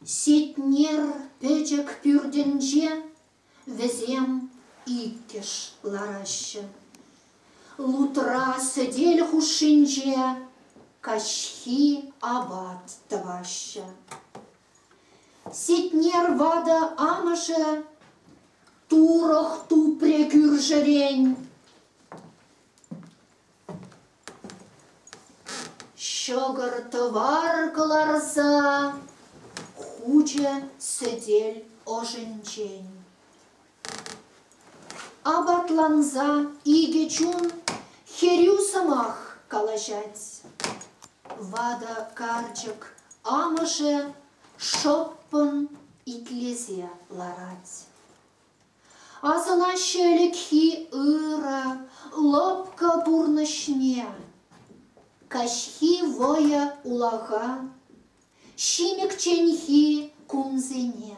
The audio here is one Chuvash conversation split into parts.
Сетнер пӗчӗк пӳртӗнче вӗсем иккӗш лараҫҫӗ. Лутра сӗтел хушшинче каҫхи апат тӑваҫҫӗ. Сетнер ватӑ амӑшӗ турӑх тупрӗ кӳршӗрен. Ҫӑкӑр-тӑвар кӑларса хучӗ сӗтел ӑшӗнчен. Апатланса икӗ чун хӗрӳ сӑмах калаҫать. Ватӑ карчӑк амӑшӗ шӑппӑн итлесе ларать. Асӑнаҫҫӗ ӗлӗкхи ырӑ, лӑпкӑ пурнӑҫне. Каҫхи вӑйӑ улаха, ҫимӗкченхи кунсене.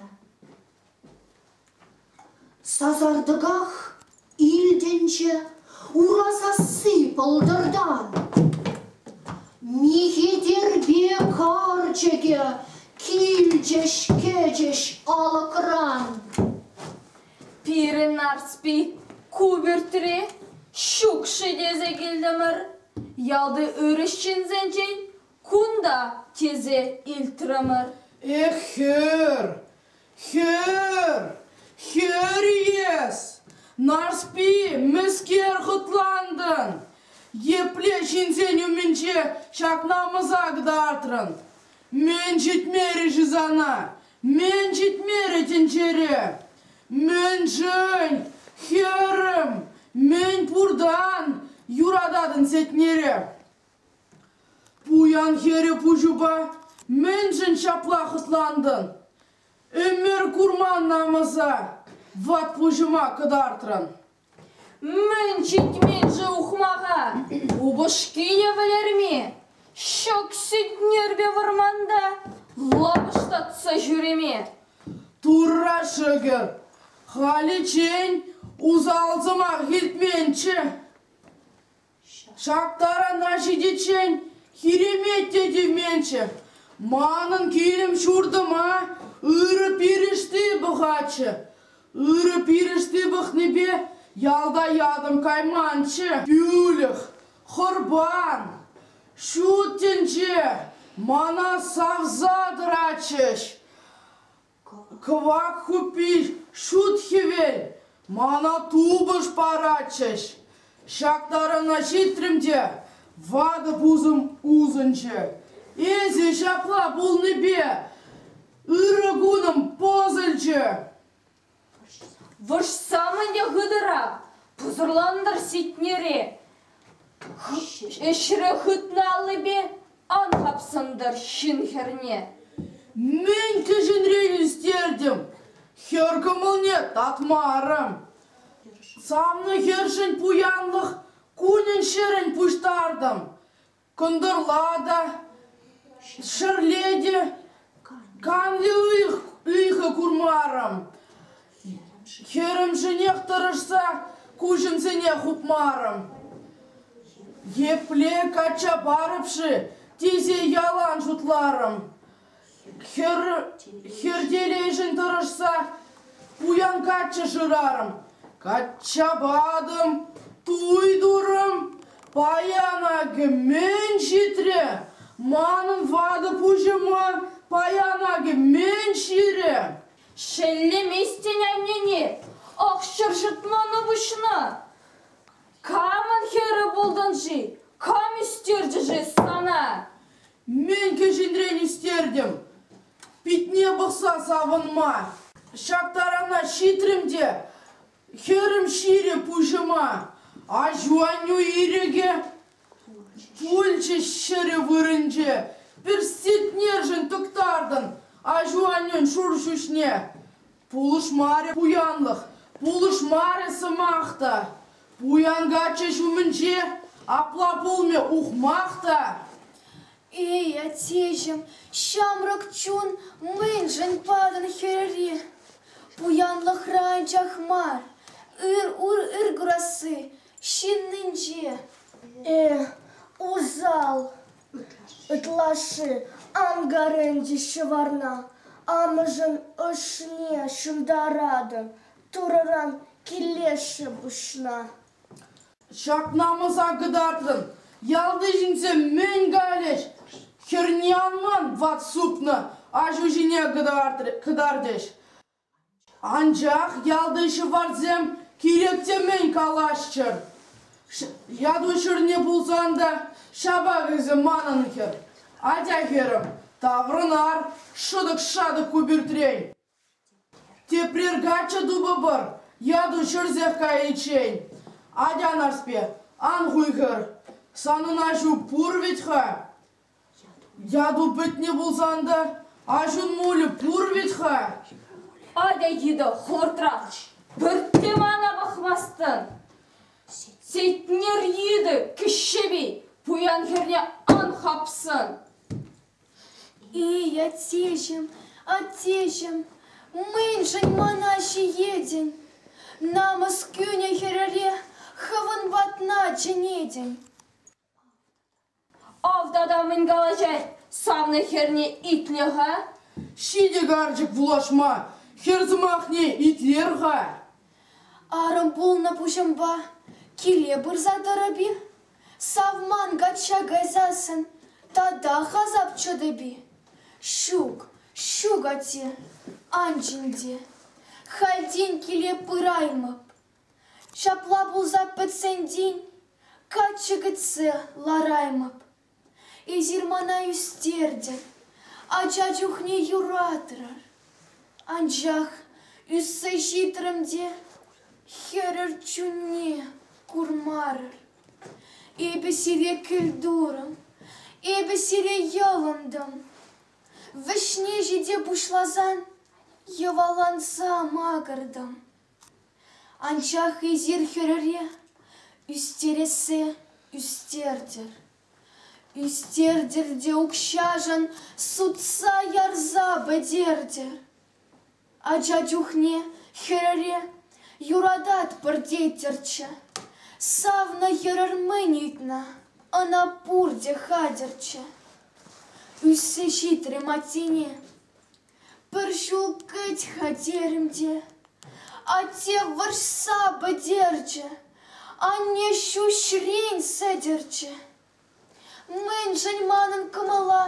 Сасартӑках илтӗнчӗ ура сасси пӑлтӑртан. Михетерпе карчӑкӗ килчӗҫ кӗчӗҫ алӑкран. Пирӗн Нарспи ку пӳртре ҫук-ши тесе килтӗмӗр. Ялти ырӑ ҫынсенчен кунта тесе илтрӗмӗр. Эх, хӗр, Хӗр! Хӗр-и эс? Нарспи, мӗскер хӑтлантӑн? Епле ҫынсен умӗнче ҫак намӑса кӑтартрӑн? Мӗн ҫитмерӗ-ши сана? Мӗн ҫитмерӗ тӗнчере? Мӗншӗн, хӗрӗм, мӗн пуртан юрататӑн Сетнере? Пуян хӗрӗ пуҫупа мӗншӗн ҫапла хӑтлантӑн? Ӗмӗр курман намӑса ват пуҫӑма кӑтартрӑн. Мӗн ҫитмен-ши ухмаха? Упӑшкине вӗлерме, ҫӑк сӳтнерпе вӑрманта лӑпӑштатса ҫӳреме. Турра шӗкӗр, халиччен усал сӑмах илтменччӗ. Ҫак тарана ҫитиччен хиремет те тивменччӗ. Манӑн килӗм-ҫуртӑма ырӑ пирӗшти пӑхатчӗ. Ырӑ пирӗшти пӑхнипе ялта ятӑм кайманччӗ. Пӳлӗх, хӑрпан, ҫут тӗнче мана савса тӑратчӗҫ. Кӑвак хуппи ҫут хӗвел мана тупӑш паратчӗҫ. Ҫак тарана ҫитрӗм те ватӑ пусӑм усӑнчӗ. Эсӗ ҫапла пулнипе ырӑ кунӑм пӑсӑлчӗ. Вӑрҫса мӗне хытӑрах, пусӑрлантӑр Сетнере. Ӗҫре хытнӑ аллипе ан хапсӑнтӑр ҫын хӗрне. Мӗн кӗҫӗнрен ӳстертӗм, хӗр кӑмӑлне татмарӑм. Савнӑ хӗршӗн пуянлӑх кунӗн-ҫӗрӗн пуҫтартӑм. Кӑнтӑрла та, ҫӗрле те канлӗ ыйхӑ курмарӑм. Хӗрӗмшӗнех тӑрӑшса куҫӑмсене хупмарӑм. Епле качча парӑп-ши тесе ялан шутларӑм. Хӗр, хӗр телейшӗн тӑрӑшса пуян каччӑ шырарӑм. Качча патӑм, туй турӑм. Паян акӑ мӗн ҫитрӗ? Манӑн ватӑ пуҫӑма паян акӑ мӗн ҫирӗ? Шеллеместӗн аннене, ах, ҫӗр ҫӑтманӑ пуҫна. Камӑн хӗрӗ пултӑн-ши? Кам ӳстерчӗ-ши сана? Мӗн кӗҫӗнрен ӳстертӗм, питне пӑхса савӑнма. Ҫак тарана ҫитрӗм те хӗрӗм ҫирӗ пуҫӑма. Аҫу-аннӳ ирӗкӗ пулчӗ ҫӗрӗ вырӑнче. Пӗр сетнершӗн тӑктартӑн аҫу-аннӳн шур ҫӳҫне. Пулӑшмарӗ пуянлӑх, пулӑшмарӗ сӑмах та. Пуян каччӑ ҫумӗнче апла пулмӗ ухмах та. Эй, аттеҫӗм, ҫамрӑк чун мӗншӗн патӑн хӗрӗре? Пуянлӑхра анчах мар, ыр ыр курасси ҫыннинче. Э, усал! Ытлашши ан карӑнчӗ ҫӑварна. Амӑшӗн ӑшне ҫунтаратӑн, Турӑран килесшӗ пуҫна. Ҫак намӑса кӑтартрӑн. Ялти ҫынсем мӗн калӗҫ? Хӗрне ан ман, ват супнӑ, аҫу ҫине кӑтартӗҫ. Анчах ялти ҫӑварсем кирек те мӗн калаҫчӑр. Яту ҫӗрне пулсан та ҫапах эсӗ манӑн хӗр. Атя, хӗрӗм, таврӑнар шӑтӑк-шатӑк ку пӳртрен. Тепрер каччӑ тупӑпӑр, яту ҫӗрсех кайиччен. Атя, Нарспи, ан хуйхӑр, санӑн аҫу пур вӗт-ха. Яту пӗтнӗ пулсан та аҫун мулӗ пур вӗт-ха. Атя, йытӑ, хӑвӑртрах, пӗртте мана пӑхмастӑн. Сетнер йытӑ, кӗҫҫепи, пуян хӗрне ан хапсӑн. Эй, аттеҫӗм, аттеҫӗм, мӗншӗн мана ҫиетӗн? Намӑс кӳнӗ хӗрӗре хӑвӑн патна чӗнетӗн. Ав тата мӗн калаҫать, савнӑ хӗрне итле-ха. Ҫитӗ карчӑк вулашма, хӗр сӑмахне итлер-ха. Арӑм пулнӑ пуҫӑмпа киле пырса тӑрӑп-и? Савман качча кайсассӑн татах асап чӑтӑп-и? Ҫук, ҫук, атте, ан чӗн те. Халь тин киле пыраймӑп. Ҫапла пулса пӗтсен тин каччӑ кӗтсе лараймӑп. Эсир мана ӳстертӗр, ача чухне юратрӑр. Анчах ӳссе ҫитрӗм те хӗрӗр чунне курмарӑр. Эпӗ сире кӗлтурӑм, эпӗ сире йӑлӑнтӑм. Вӗҫне ҫите пуҫласан йӑваланса макӑртӑм. Анчах эсир хӗрӗре ӳстерессе ӳстертӗр. Ӳстертӗр те укҫашӑн сутса ярса пӗтертӗр. Ача чухне хӗрӗре юрататпӑр теттӗрччӗ. Савнӑ хӗрӗр мӗн ыйтнӑ, ӑна пурте хатӗрччӗ. Ӳссе ҫитрӗм аттене. Пӗр ҫул кӗт-ха терӗм те, атте вӑрҫса пӗтерчӗ, анне ҫӳҫрен сӗтӗрчӗ. Мӗншӗн манӑн кӑмӑла,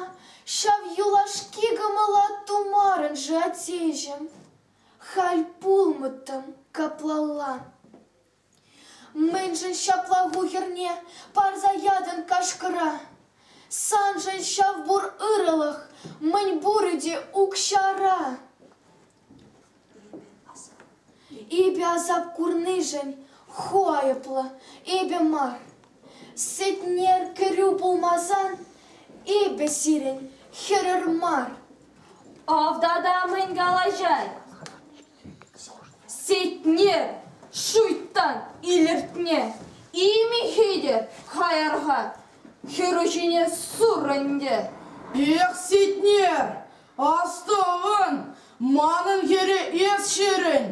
ҫав юлашки кӑмӑла тумарӑн-ши, аттеҫӗм? Халь пулмӑттӑм каплалла. Мӗншӗн ҫапла ху хӗрне парса ятӑн кашкӑра? Саншӑн ҫав пур ырӑлӑх, мӗн пурӗ те укҫара. Эпӗ асап курнишӗн ху айӑплӑ, эпӗ мар. Сӗтнер кӗрӳ пулмасан эпӗ сирӗн хӗрӗр мар. Ав тата мӗн калаҫать? Сетнер, шуйттан илӗртне, имӗ-хитӗр хаяр-ха, хӗрӳ ҫине сур ӗнтӗ. Эх, Сетнер, астӑвӑн, манӑн хӗре эс ҫирӗн.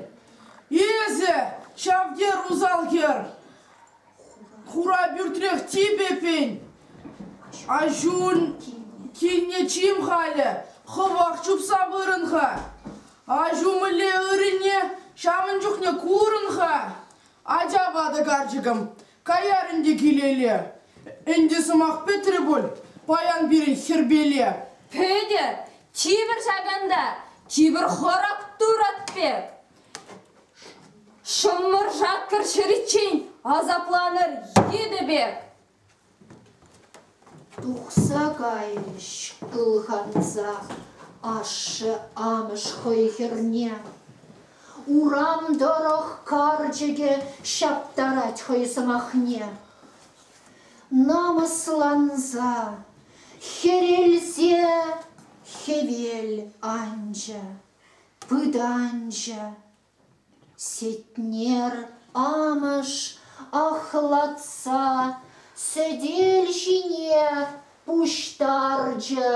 Эсӗ, ҫав тер усал хӗр, Хура пӳртрех типӗ эппин. Аҫун килне чим халӗ, хӑвах чупса пырӑн-ха. Аҫу мӗнле ыррине ҫавӑн чухне курӑн-ха. Атя, ватӑ карчӑкӑм, каяр ӗнтӗ килелле. Ӗнтӗ сӑмах пӗтрӗ пуль, паян пирӗн хӗрпеле. Пӗтӗр, чипер ҫакӑнта, чипер хӑрах турат пек. Шӑмӑр-шакӑр ҫӗриччен асапланӑр йытӑ пек. Тухса кайрӗҫ ылханса ашшӗ-амӑш хӑй хӗрне. Урам тӑрӑх карчӑкӗ ҫаптарать хӑй сӑмахне. Намӑсланса, хӗрелсе хӗвел анчӗ. Пытанчӗ. Сетнер амӑш ахлатса сӗтел ҫине пуҫтарчӗ.